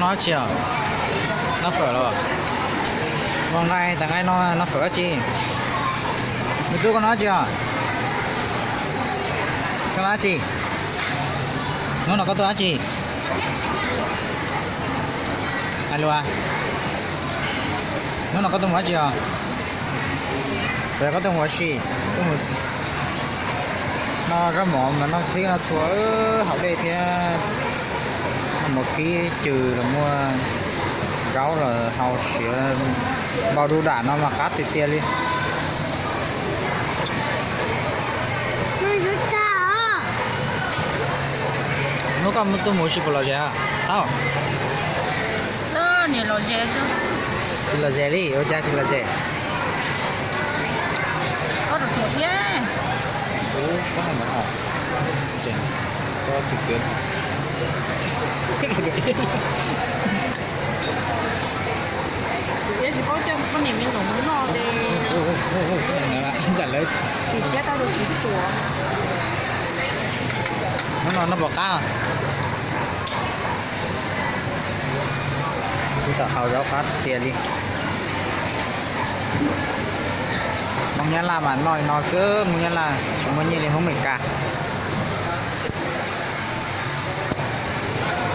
Noj tsi os? Noj fawm los? Ua nqaij tas nqaij no, noj fawm dab tsi? Me tub, koj noj dab tsi os? Koj noj dab tsi? Hnub no koj tuaj dab tsi? Hais lus, hnub no koj tuaj mus dab tsi os? Puas yog koj tuaj mus ua si? Tuaj mus noj zaub mov mas noj txhib noj txhua hauv dej thiab. Noj mov kib cws los muaj zaub los hau siav npau du dam no mas qab tiag tiag li. Hnub koj tuaj mus ua si puas lom zem? Tau. Tsis lom zem li, ua cas tsis lom zem? Tus iab tsis paub coj poj niam me nyuam mus noj ces, tsam lawv, tsis siab tau tus txiv tsuas. Hnub no noj puas qab? Ib tau hau zaub qab tiag li. Hmoob Nyab Laj mas noj li no xwb, Hmoob Nyab Laj tsis muaj nyiaj li Hmoob Amelikas.